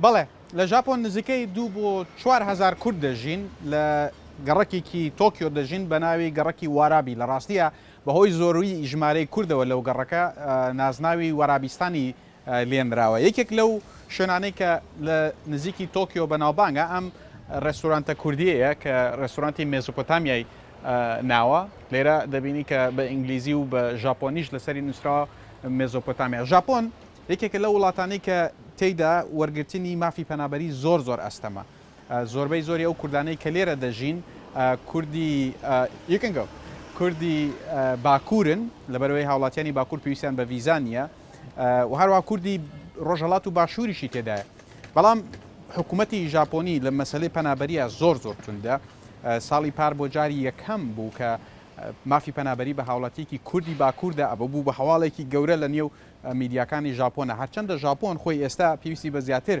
بەڵێ، لە ژاپۆن نزیکەی دوو بۆ 4000 کورد دەژین، لە گەڕەکێکی تۆکیۆ دەژین بە ناوی گەڕەکی وارابی، لە ڕاستییا بەهۆی زۆریی ژمارەی کوردەوە لەو گەڕەکە نازناوی وارابیستانی لێنراوە. یەکێک لەو شوێنانەی کە لە نزیکی تۆکیۆ بەناوبانگە ئەم ڕێستورانتە کوردییەیە کە ڕێستورانتی مێزۆپۆتامیای ناوە. لێرە دەبینی کە بە ئینگلیزی و بە ژاپۆنیش لەسەری نووسراوە مێزۆپۆتامیا. ژاپۆن یەکێکە لەو وڵاتانەی کە تێیدا وەرگرتنی مافی پەنابەری زۆر زۆر ئەستەمە. زۆربەی زۆری ئەو کوردانەی کە لێرە دەژین کوردی You can go کوردی باکوورن، لەبەرئەوەی هاوڵاتیانی باکوور پێویستیان بە ڤیزا نییە و هەروەها کوردی ڕۆژهەڵات و باشووریشی تێدایە. بەڵام حکوومەتی ژاپۆنی لە مەسەلەی پەنابەرییا زۆر زۆر توندە. ساڵی پار بۆ جاری یەکەم بوو کە مافی پەنابەری بە هاوڵاتییەکی کوردی باکووردا ئەبوو، بوو بە هەواڵێکی گەورە لە نێو میدیاکانی ژاپۆنە. هەرچەندە ژاپۆن خۆی ئێستا پێویستی بە زیاتر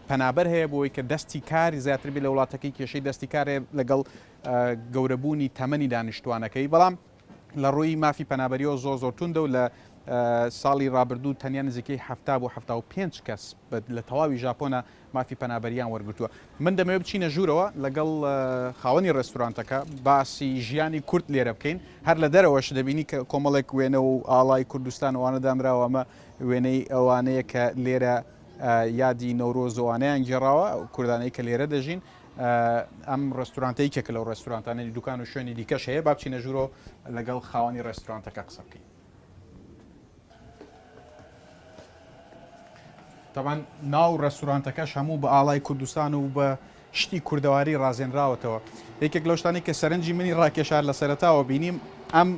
پەنابەر هەیە بۆی کە دەستی کار زیاتر بێت لە وڵاتەکەی، کێشەی دەستی کار هەیە لەگەڵ گەورەبوونی تەمەنی دانیشتوانەکەی، بەڵام لە ڕووی مافی پەنابەریەوە زۆر زۆر توندە و لە ساڵی ڕابردوو تەنیا نزیکەی 70 بۆ 75 کەس لە تەواوی ژاپۆنە مافی پەنابەریان وەرگرتووە. من دەمەوێت بچینە ژوورەوە لەگەڵ خاوەنی ڕێستورانتەکە باسی ژیانی کورد لێرە بکەین. هەر لە دەرەوەش دەبینی کە کۆمەڵێک وێنە و ئاڵای کوردستان ئەوانە دانراوە، ئەمە وێنەی ئەوانەیە کە لێرە یادی نەورۆز و ئەوانەیان گێڕاوە، ئەو کوردانەی کە لێرە دەژین. ئەم ڕێستورانتە یەکێکە لەو ڕێستورانتانەی دوکان و شوێنی دیکەش هەیە. با بچینە ژوورەوە لەگەڵ خاوەنی ڕێستورانتەکە قسە بکەین. تەبعەن ناو ڕێستورانتەکەش هەموو بە ئاڵای کوردستان و بە شتی کوردەواری ڕازێنراوەتەوە. یەکێک لەو شتانەی کە سەرنجی منی ڕاکێشا لە سەرەتاوە بینیم ئەم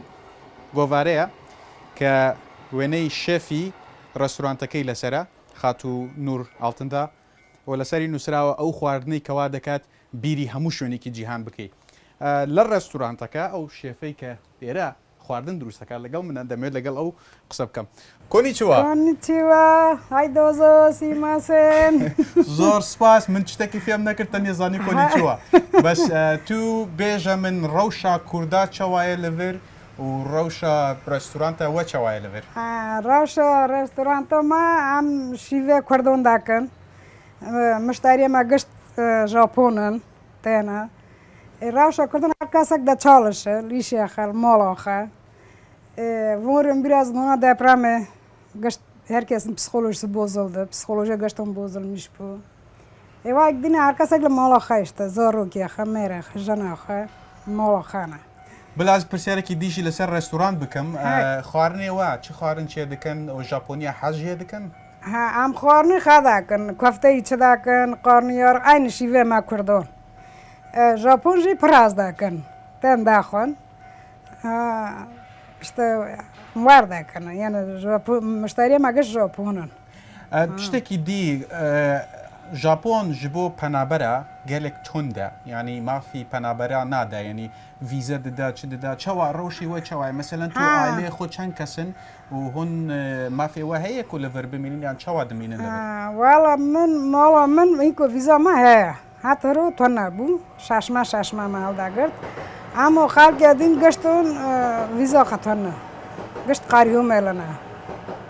گۆڤارەیە کە وێنەی شێفی ڕێستورانتەکەی لەسەرە، خاتوو نور ئاڵتندا، و لەسەری نووسراوە ئەو خواردنەی کەوا دەکات بیری هەموو شوێنێکی جیهان بکەی. لە ڕێستورانتەکە ئەو شێفەی کە لێرە خواردن دروست دەکات لەگەڵ منە دەمەوێت لەگەڵ ئەو قسە بکەم. کۆنیچوا. کۆنیچوا های دۆزۆ سیماسێن. زۆر سپاس من شتێکی فێم نەکرد تەنێ زانی کۆنیچوا بەس تو بێژە من ڕەوشا کوردا چەوایە لەڤر و ڕەوشا ڕێستورانتە وە چەوایە لەڤر؟ ڕەوشا ڕێستورانتە ما ئەم شیڤێ کوردۆن دەکەن مشتەریە مە گشت ژاپۆنن تێنە Rewşa Kurdan her kesek de çalışe, lîşê xwe, mala xwe. Vorên biraz mona depremê gişt herkesin psikolojisi bozuldu. Psikoloji giştin bozulmuş bû. Ê wek dîne her kesek li mala xwe işte, zarokê xwe, mêrê xwe, jina xwe, mala xwe ne. Bila ez pirsyareke dî jî li ser restoran bikim. Xwarinê we çi xwarin çê dikin û Japoniya hez jê dikin? Ha, em xwarinê xwe dikin. Kofteyî çi dikin, qarniyar, eynî şîvê me Kurdan. Japon jî pir hez dikin. Tên dexwin. İşte wer dikin. Yani Japon müşteriyê me giş Japon in. Tiştekî dî Japon ji bo penabera gelek tund e. Yanî mafî penabera nade. Yanî vîze dide çi dide. Çawa rewşê we çawa ye? Meselen tu aileyê xwe çend kes in û hûn mafê we heye ku li vir bimînin yan çawa dimînin li vir? Wela min mala min hînko vîza me heye. Hetero tune bû, şeşme şeşme me hildegirt. Emo xelkê din giştin vîza xwe tune. Gişt qeryûmê li ne.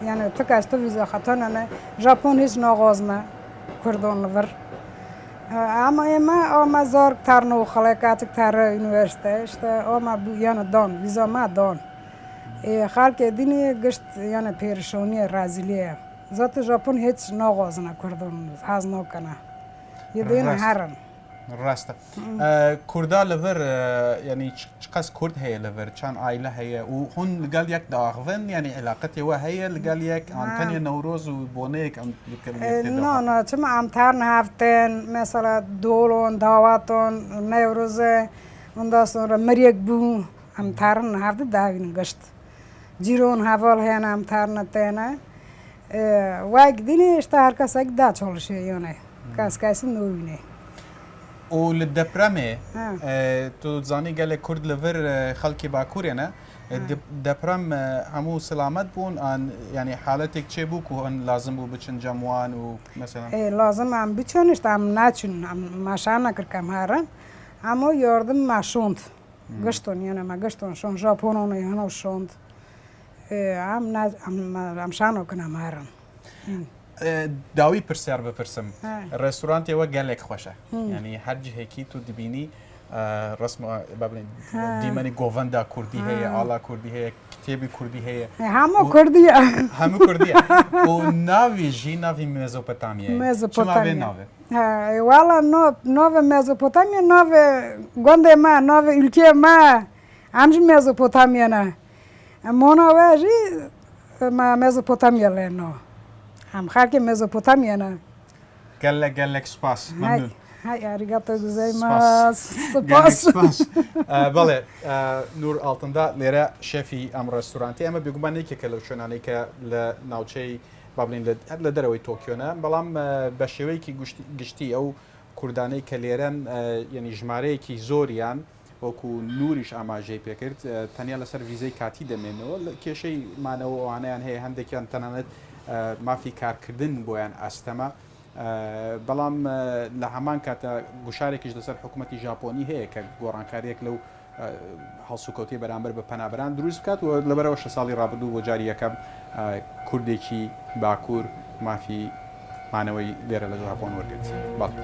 Yani tu kes tu vîza xwe tune ne. Japon hiç naxwazine Kurdan li vir. Ema ê me a me zarok ter noxile, keçik tere üniversite işte a me bû yani dan, vîza me dan. Ê xelkê dinê gişt yani pêrişaniyê, rezîliyê. Zatê Japon hiç naxwazine Kurdan, hez nakine. Yedên herin. Rast e. Kurda li vir yanî çiqas Kurd heye li vir, çend aile heye û hûn li gel yek diaxivin yanî elaqetê we heye li gel yek an tenê Newroz û boneyek em dikin yek tê de? Na na çima em terin hev tên mesela dolon, daweton, Newrozê ondan sonra miriyek bû em terin hev di dihevînin gişt. Cîron heval hene em terine têne. Wek dînê işte her kesek da çalışê yanê kes kesî nobînê. Û li depremê tu dizanî gelek Kurd li vir xelkê Bakurê ne. Deprem hemû silamet bûn an yanî haletêk çêbû ku hûn lazim bû biçin cem wan û mesela? Ê lazim em biçin işte em neçûn em meşa nekir ke em herin. Hemû yardim me şand. Giştin yanê me giştin şand Japonan hino şand. Em ne em şano kin em herin. داوی پرسیار بپرسم ڕێستورانتێوە گەلێک خۆشە ینی هەر جهێکی تو دبینی ڕسم با بڵێین دیمەنی گۆڤەندا کوردی هەیە ئاڵا کوردی هەیە کتێبی کوردی هەیە هەموو کوردیە هەموو کوردیە و ناوی ژی ناوی مێزۆپۆتامیە مێزۆپۆتامیا واڵا ناوێ مێزۆپۆتامیا ناوێ گوندێ ما ناوێ ئولکێ ما ئەم ژی مێزۆپۆتامیانە مۆناوێ ژی ما مێزۆپۆتامیا لێنەوە هەم خاکی مێزۆپۆتامیانە گەلەک گەلەک سوپاس مەمنون. های ئاریگاتۆ گوزایماس سوپاس. بەڵێ نور ئاڵتندا لێرە شێفی ئەم ڕێستورانتی ئەمە بێگومان یەکێکە لەو شوێنانەی کە لە ناوچەی با بڵین هەر لە دەرەوەی تۆکیۆنە بەڵام بە شێوەیەکی گشتی ئەو کوردانەی کە لێرەن یعنی ژمارەیەکی زۆریان وەکو نوریش ئاماژەی پێکرد تەنیا لەسەر ڤیزەی کاتی دەمێنەوە کێشەی مانەوە ئەوانەیان هەیە هەندێکیان تەنانەت مافی کارکردن بۆیان ئەستەمە بەڵام لە هەمان کاتە گوشارێکیش لەسەر حکوومەتی ژاپۆنی هەیە کە گۆڕانکاریەک لەو هەڵسوکەوتی بەرامبەر بە پەنابەران دروست بکات و لەبەرەوە شە ساڵی ڕابردوو بۆ جاری یەکەم کوردێکی باکوور مافی مانەوەی لێرە لە ژاپۆن وەرگرت. بەڵێ.